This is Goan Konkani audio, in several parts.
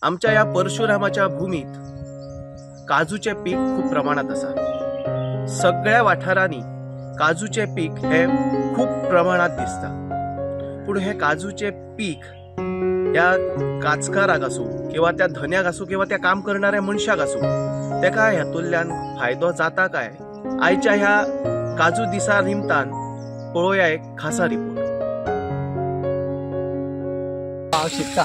आमच्या ह्या परशुरामाच्या भूमीत काजूचें पीक खूब प्रमाणांत आसा. सगळ्या वाठारांनी काजूचें पीक हें खूब प्रमाणांत दिसता. पूण हें काजूचें पीक ह्या काजकाराक आसूं किंवा त्या धन्याक आसूं किंवा त्या काम करणाऱ्या मनशाक आसूं, तेका हातूंतल्यान फायदो जाता काय? आयच्या ह्या काजू दिसा निमतान पळोवया एक खासा रिपोर्ट. हांव शिकता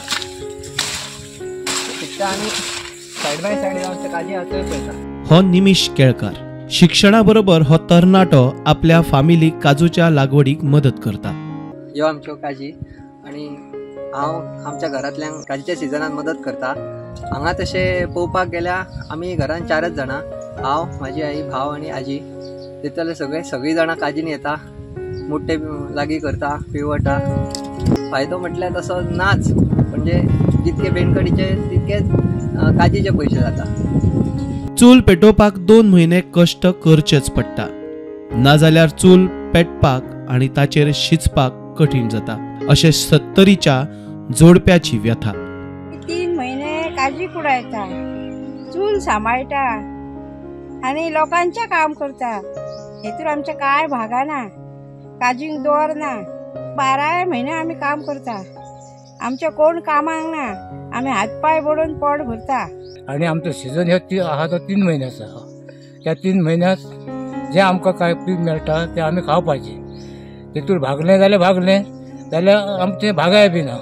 शिकता आनी सायड बाय सायड आमच्या काजी आसा पळयता. हो निमिश केळकर शिक्षणा बरोबर हो तरणाटो आपल्या फामिलीक काजूच्या लागवडीक मदत करता. ह्यो आमच्यो काजी आनी हांव आमच्या घरांतल्यांक काजीच्या सिजनान मदत करता. हांगा तशें पळोवपाक गेल्यार आमी घरान चारच जाणां, हांव, म्हाजी आई, भाव आनी आजी. तितले सगळे सगळीं जाणां काजीन येता, मुट्टे लागीं करता, पिवटा. फायदो म्हटल्यार तसो नाच, म्हणजे जितके बेणकडीचे तितकेच काजीचे पयशे जाता. चूल पेटोवपाक 2 म्हयने कश्ट करचेच पडटा, नाजाल्यार चूल पेटपाक आनी ताचेर शिजपाक कठीण जाता, अशें 70च्या जोडप्याची व्यथा. 3 म्हयने काजी कुडायता, चूल सांबाळटा आनी लोकांचें काम करता. हेतून आमचें कांय भागना, काजींक दवर ना. 12 म्हयने आमी काम करता. आमचें कोण कामाक ना, आमी हात पांय बडोवन पोट भरता. आनी आमचो सिजन हे आहा तो 3 म्हयन्याचो आहा. त्या 3 म्हयन्यात जें आमकां कांय पीक मेळटा तें आमी खावपाचें. तेतूर भागलें जाल्यार भागलें, जाल्यार आमचें भागाय बी ना.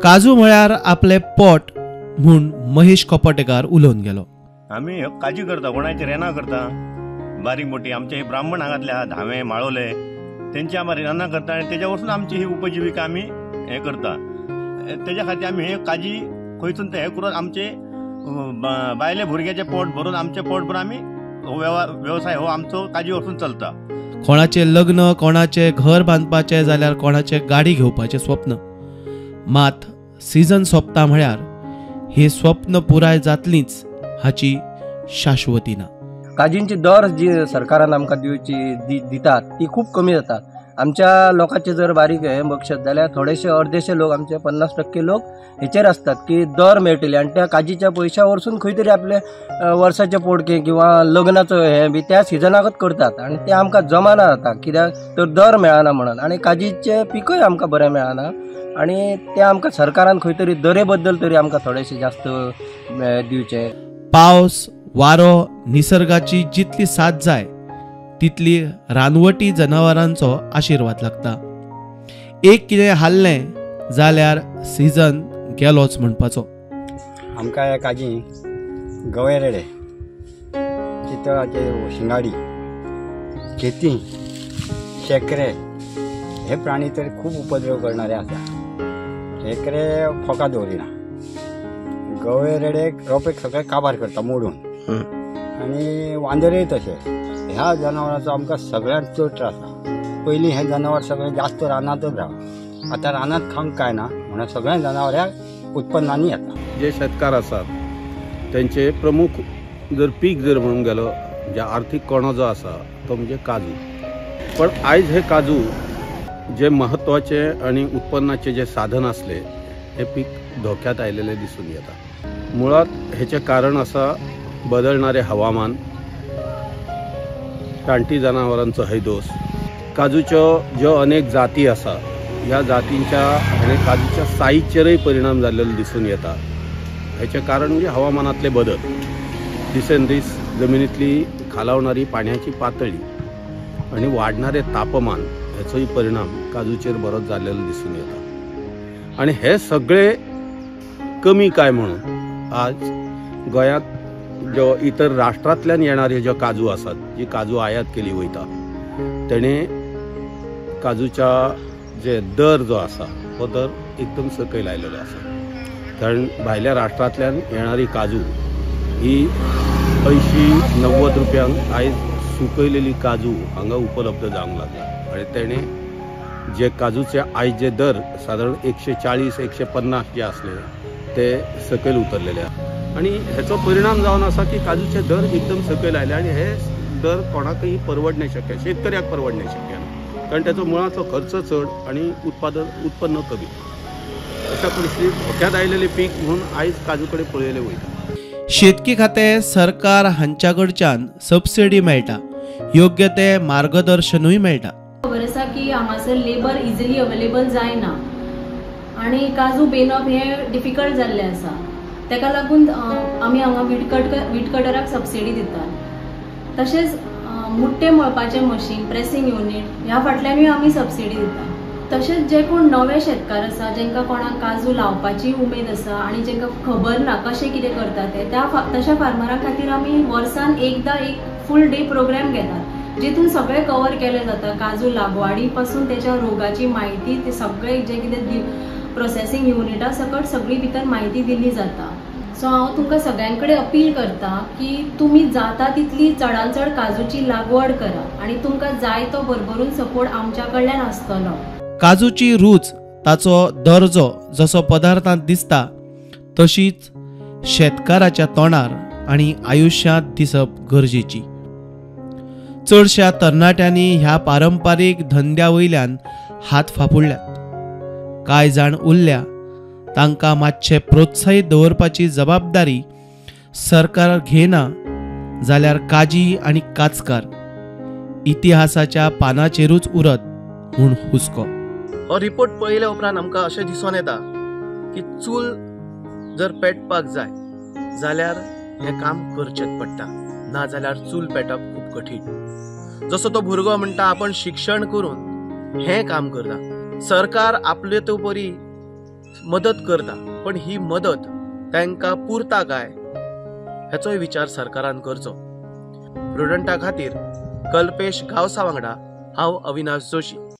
काजू म्हळ्यार आपलें पोट म्हूण महेश कोपटेकार उलोवन गेलो. आमी काजी करता, कोणाचे रेना करता, बारीक मोठी. आमचे हे ब्राह्मण हांगातले आहा, धावे माळोले, तेंचे आमी रेना करता आनी तेज्या वरसून आमची ही उपजिविका आमी हें करता. तेज्या खातीर आमी हे काजी खंयसून ते हें करून आमचे बायले भुरग्याचें पोट भरून, आमचें पोट भरून आमी वेवसाय हो आमचो काजी वरसून चलता. कोणाचें लग्न, कोणाचें घर बांदपाचें जाल्यार कोणाचें गाडी घेवपाचें स्वप्न. मात सिजन सोंपता म्हळ्यार हे स्वप्न पुराय जातलीच हाची शाश्वती ना. काजींची दर जी सरकारान आमकां दिवची दितात ती खूब कमी जातात. आमच्या लोकांचे जर बारीक हें बक्षत जाल्यार थोडेशे अर्देशे लोक, आमचे 50% लोक हेचेर आसतात की दर मेळटले आनी त्या काजीच्या पयशा वरसून खंय तरी आपले वर्साचे पोडके किंवा लग्नाचो हें बी त्या सिजनाकच करतात आनी ते आमकां जमाना जाता, कित्याक तर दर मेळना म्हणून. आनी काजीचें पिकय आमकां बरें मेळना आनी ते आमकां सरकारान खंय तरी दरे बद्दल तरी आमकां थोडेशे जास्त दिवचे. पावस, वारो, निसर्गाची जितली साथ जाय तितली रानवटी जनावरांचो आशिर्वाद लागता. एक कितें हाल्लें जाल्यार सिजन गेलोच म्हणपाचो. आमकां ह्या काजी गवे रेडे, चितळाचे शिंगाडी, खेती, शेकरे हे प्राणी तर खूब उपद्रव करणारे आसा. शेकरे फोकां दवरिना, गवे रेडे रोपेक सगळे काबार करता मोडून, आनी वांदरय तशे. ह्या जनावरांचो आमकां सगळ्यांत चड त्रास आसा. पयलीं हे जनावर सगळे जास्त रानांतच राव, आतां रानांत खावंक काय ना म्हणून सगळ्या जनावर ह्या उत्पन्नांनी येता. जे शेतकार आसात तेंचे प्रमुख जर पीक जर म्हणून गेलो, जे आर्थीक कोणो जो आसा तो म्हणजे काजू. पण आयज हे काजू जे महत्वाचे आनी उत्पन्नाचे जे साधन आसले हे पीक धोक्यात आयिल्लें दिसून येता. मुळांत हेचें कारण आसा बदलणारे हवामान, रानटी जनावरांचो हैदोस, काजूच्यो ज्यो अनेक जाती आसा ह्या जातींच्या आनी काजूच्या साईजचेरय परिणाम जाल्लेलो दिसून येता. हेचें कारण म्हणजे हवामानांतले बदल, दिसेंदीस जमिनींतली खालावणारी पाण्याची पातळी आनी वाडणारे तापमान हेचोय परिणाम काजूचेर बरोच जाल्लेलो दिसून येता. आनी हे सगळे कमी काय म्हणून आज गोंयांत ज्यो इतर राष्ट्रांतल्यान येणारे ज्यो काजू आसात, जी काजू आयात केली वयता, तेणे काजूच्या जे दर जो आसा हो दर एकदम सकयल आयलेलो आसा. कारण भायल्या राष्ट्रांतल्यान येणारी काजू ही 80-90 रुपयांक आयज सुकयलेली काजू हांगा उपलब्ध जावंक लागल्या आनी तेणे जे काजूचे आयज जे दर सादारण 140-150 जे आसले ते सकयल उतरलेले आसा. आनी हेचो परिणाम जावन आसा की काजूचे दर एकदम सकयल आयले आनी हे दर कोणाकय परवडणे शक्य, शेतकऱ्याक परवडणे शक्य ना. कारण त्याचो मुळाचो खर्च चड आनी उत्पन्न कमी. अशा परिस्थितीत धोक्यात आयलेलें पीक म्हणून आयज काजू कडेन पळयलें वयता. शेतकी खातें सरकार हांच्या कडच्यान सबसिडी मेळटा, योग्य ते मार्गदर्शनूय मेळटा. खबर आसा की हांगासर लेबर इजिली अवेलेबल जायना आनी काजू बेनप हें डिफिकल्ट जाल्लें आसा. ताका लागून आमी हांगा वीटकटराक सबसिडी दितात. तशेंच मुट्टे मळपाचें मशीन, प्रेसिंग युनीट ह्या फाटल्यानूय आमी सबसिडी दितात. तशेंच जे कोण नवे शेतकार आसा, जांकां कोणाक काजू लावपाची उमेद आसा आनी जांकां खबर ना कशें कितें करता तें, त्या तशा फार्मरां खातीर आमी वर्सान एकदां एक फूल डे प्रोग्राम घेतात, जितून सगळें कवर केलें जाता. काजू लागवाडी पासून तेच्या रोगाची म्हायती, ते सगळें जें कितें प्रोसेसिंग युनिटा सकट सगळी भितर म्हायती दिली जाता. सो हांव तुमकां सगळ्यां कडेन अपील करता की तुमी जाता तितली चडान चड काजूची लागवड करा आनी तुमकां जाय तो भरभरून सपोर्ट आमच्या कडल्यान आसतलो. काजूची रूच, ताचो दर्जो जसो पदार्थांत दिसता तशीच शेतकाराच्या तोंडार आनी आयुश्यांत दिसप गरजेची. चडश्या तरणाट्यांनी ह्या पारंपारीक धंद्या वयल्यान हात फाफुडल्यात. कांय जाण उरल्या तांकां मातशें प्रोत्साहीत दवरपाची जबाबदारी सरकार घेना जाल्यार काजी आनी काजकार इतिहासाच्या पानाचेरूच उरत म्हूण हुस्को. हो रिपोर्ट पळयल्या उपरांत आमकां अशें दिसून येता की चूल जर पेटपाक जाय जाल्यार हें काम करचेंच पडटा, ना जाल्यार चूल पेटप खूब कठीण. जसो तो भुरगो म्हणटा आपण शिक्षण करून हें काम करता, सरकार आपले तो बरी मदत करता, पण ही मदत तांकां पुरता काय हेचोय विचार सरकारान करचो. प्रुडंटा खातीर कल्पेश गांवसा वांगडा हांव अविनाश जोशी.